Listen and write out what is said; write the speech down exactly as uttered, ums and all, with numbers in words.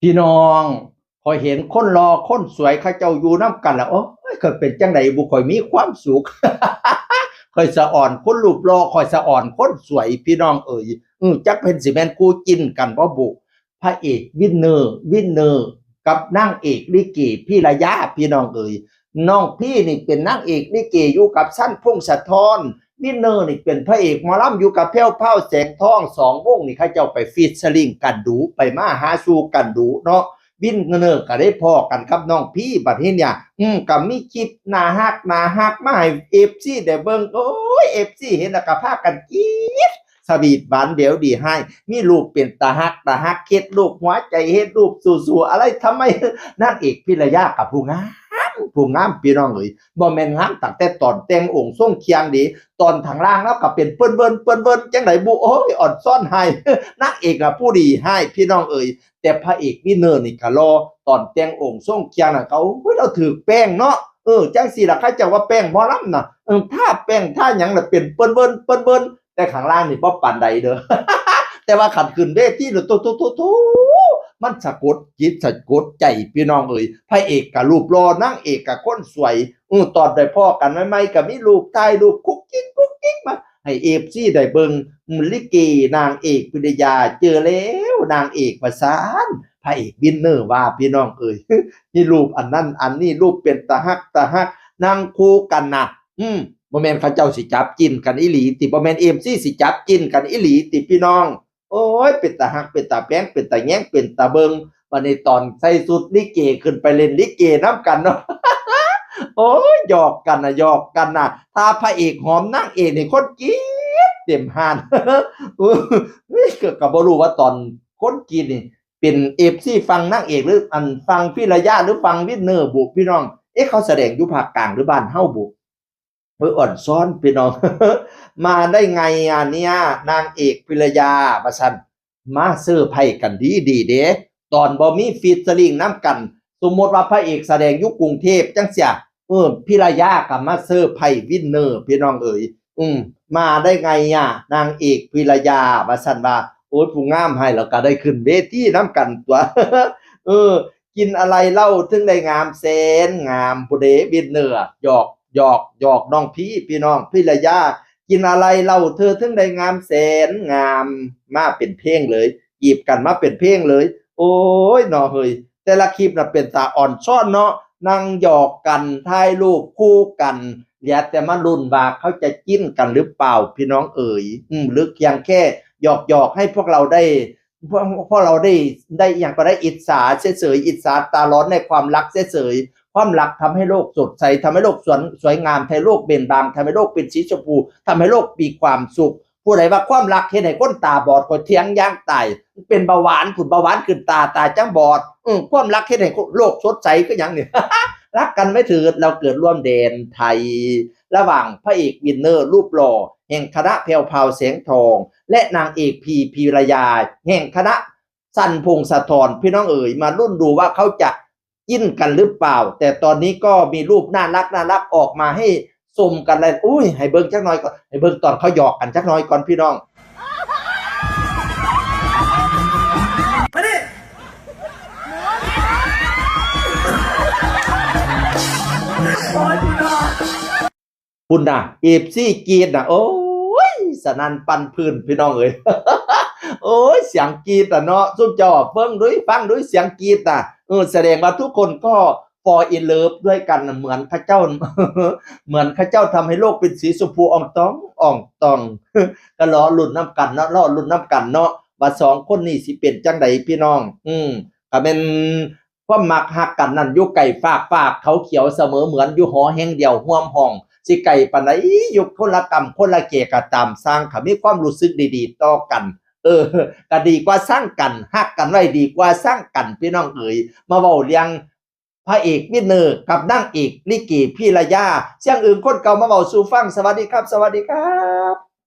พี่น้อง ข้อยเห็นคนหล่อคนสวยเขาเจ้าอยู่นำกันแล้ว โอ้ย ข้อยเป็นจั่งใดบุ ข้อยมีความสุข ข้อยสะอ่อนคนรูปหล่อ ข้อยสะอ่อนคนสวย พี่น้องเอ๋ย อือ จักเพิ่นสิแม่นคู่จิ้นกันบ่บุ พระเอกวินเนอร์ วินเนอร์ กับนางเอกลิเกพิรยา พี่น้องเอ๋ย น้องพีนี่เป็นนางเอกลิเกอยู่กับสันต์ พงษ์สะท้อน วินเนอร์นี่เป็นพระเอกหมอลำอยู่กับแพรวพราว แสงทอง สองวงนี่เขาเจ้าไปฟีเจอริ่งกันดู๋ ไปมาหาสู่กันดู๋เนาะ วินเนอร์ก็ได้พ้อกันกับน้องพี บัดนี้เนี่ย อืม ก็มีคลิปน่าฮักน่าฮักมาให้เอฟซีได้เบิ่ง โอ้ย เอฟซีเห็นแล้วก็พากันกรี๊ด สวีทหวานแหววดีให้ มีรูปเป็นตาฮักตาฮัก เฮ็ดรูปหัวใจ เฮ็ดรูปสู้ๆ อะไร ทำไม นางเอกพิรยากับผู้งาม ผู้งาม พี่น้องเอ๋ย บ่แม่นงามตั้งแต่ตอนแต่งองค์ทรงเครื่องเด้ ตอนข้างล่างแล้วก็เป็นเปิ้นเวิ้น เปิ้นเวิ้น จั่งใดบุ โอ้ย อ่อนซ่อนให้ นางเอกน่ะผู้ดีให้ พี่น้องเอ๋ย แต่พระเอกวินเนอร์นี่ก็หล่อ ตอนแต่งองค์ทรงเครื่องน่ะก็ โอ้ย ลาวถืกแป้งเนาะ เออ จั่งซี้ล่ะ เขาเจ้าว่าแป้งหมอลำน่ะ เออ ทาแป้งทาหยังน่ะเป็นเปิ้นเวิ้น เปิ้นเวิ้น แต่ข้างล่างนี่บ่ปานใดเด้อ แต่ว่าคันขึ้นเวทีแล้ว โถ โถ โถ โถ มันสะกดจิตสะกดใจ พี่น้องเอ๋ย พระเอกก็รูปหล่อ นางเอกก็คนสวย อือ ตอนได้พ้อกันใหม่ๆ ก็มีรูปถ่ายรูปกุ๊กกิ๊กกุ๊กกิ๊กมาให้เอฟซีได้เบิ่ง อืม ลิเกนางเอกพิรยา เจอแล้วนางเอก ว่าซั้น พระเอกวินเนอร์ว่า พี่น้องเอ๋ย มีรูปอันนั้นอันนี้ รูปเป็นตาฮักตาฮัก นั่งคู่กันน่ะ อืม บ่แม่นเขาเจ้าสิจับจิ้นกันอีหลีติ บ่แม่นเอฟซีสิจับจิ้นกันอีหลีติ พี่น้อง โอ้ย เป็นตาฮัก เป็นตาแพง เป็นตาแยง เป็นตาเบิ่ง บัดนี้ตอนใส่ชุดลิเกขึ้นไปเล่นลิเกนำกันเนาะ โอ้ย หยอกกันน่ะ หยอกกันน่ะ ถ้าพระเอกหอมนางเอกนี่คนกรี๊ดเต็มห้าน เออ ก็ ก็บ่รู้ว่าตอนคนกรี๊ดนี่เป็นเอฟซีฝั่งนางเอก หรืออันฝั่งพิรยา หรือฝั่งวินเนอร์บุ พี่น้อง เอ๊ะ เขาแสดงอยู่ภาคกลางหรือบ้านเฮาบุ เออ อ่อนซ่อน พี่น้อง มาได้ไงอ่ะเนี่ย นางเอกพิรยา ว่าซั่น มาเซอร์ไพรส์กันดีดีเด้ ตอนบ่มีฟีเจอริ่งนำกัน สมมติว่าพระเอกแสดงอยู่กรุงเทพจั่งซี้ เออ พิรยาก็มาเซอร์ไพรส์วินเนอร์ พี่น้องเอ๋ย อืม มาได้ไงอ่ะ นางเอกพิรยา ว่าซั่นว่า โอ้ย ผู้งามให้แล้วก็ได้ขึ้นเวทีนำกันตั๊ว เออ กินอะไรเล่าถึงได้งามแสนงาม ผู้ใดวินเนอร์ หยอก หยอก หยอกน้องพี พี่น้อง พิรยา กินอะไรเล่าเธอถึงได้งามแสนงาม มาเป็นเพลงเลย จีบกันมาเป็นเพลงเลย โอ้ย เนาะเฮ้ย แต่ละคลิปน่ะเป็นตาอ่อนซ่อนเนาะ นั่งหยอกกัน ถ่ายรูปคู่กัน เหลือแต่มาลุ้นว่าเขาจะจิ้นกันหรือเปล่า พี่น้องเอ๋ย อืม หรือเพียงแค่หยอกๆ ให้พวกเราได้ พวก พวกเราได้ ได้อิหยังก็ได้อิจฉาเฉยๆ อิจฉาตาร้อนในความรักเฉยๆ ความรักทำให้โลกสดใส ทำให้โลกสวย สวยงาม ทำให้โลกเบ่งบาน ทำให้โลกเป็นสีชมพู ทำให้โลกมีความสุข ผู้ใดว่าความรักเฮ็ดให้คนตาบอด ข้อยเถียงอย่างตาย เป็นเบาหวานพุ้น เบาหวานขึ้นตา ตาจั่งบอด อือ ความรักเฮ็ดให้โลกสดใสคือหยังนี่ รักกันไม่ถือ เราเกิดร่วมแดนไทย ระหว่างพระเอกวินเนอร์รูปหล่อแห่งคณะแพรวพราวแสงทอง และนางเอกพี พีรยา แห่งคณะสันต์ พงษ์สะท้อน พี่น้องเอ๋ย มาลุ้นดูว่าเขาจะ จิ้นกันหรือเปล่า แต่ตอนนี้ก็มีรูปน่ารักน่ารักออกมาให้ชมกันเลย อุ้ย ให้เบิ่งจักหน่อยก่อน ให้เบิ่งตอนเขาหยอกกันจักหน่อยก่อนพี่น้อง มาดิ โอ้ยพี่น้อง พุ้นน่ะ เอฟซีกรี๊ดน่ะ โอ้ย สนั่นปั่นพื้นพี่น้องเอ๋ย โอ้ย เสียงกรี๊ดอะเนาะ ซุมเจ้าเบิ่งดู ฟังดู เสียงกรี๊ดน่ะ เออ แสดงว่าทุกคนก็ fall in love ด้วยกันน่ะ เหมือนเขาเจ้า เหมือนเขาเจ้าทำให้โลกเป็นสีชมพูอ่องตอง อ่องตอง ก็รอลุ้นนำกันเนาะ รอลุ้นนำกันเนาะ ว่าสองคนนี้สิเป็นจั่งใดพี่น้อง อืม ก็แม่น ความมักฮักกันนั้นอยู่ไกลฟากฟ้าเขาเขียวเสมอ เหมือนอยู่หอแห่งเดียวร่วมห้อง สิไกลปานใด อยู่คนละก้ำคนละแก่ก็ตาม ซ่าง ถ้ามีความรู้สึกดีๆต่อกัน เออ ก็ดีกว่าซังกัน ฮักกันไว้ดีกว่าซังกัน พี่น้องเอ๋ย มาเว้าเรื่องพระเอกวินเนอร์กับนางเอกลิเกพิรยา เสียงอึ่งคนเก่ามาเว้าสู่ฟัง สวัสดีครับ สวัสดีครับ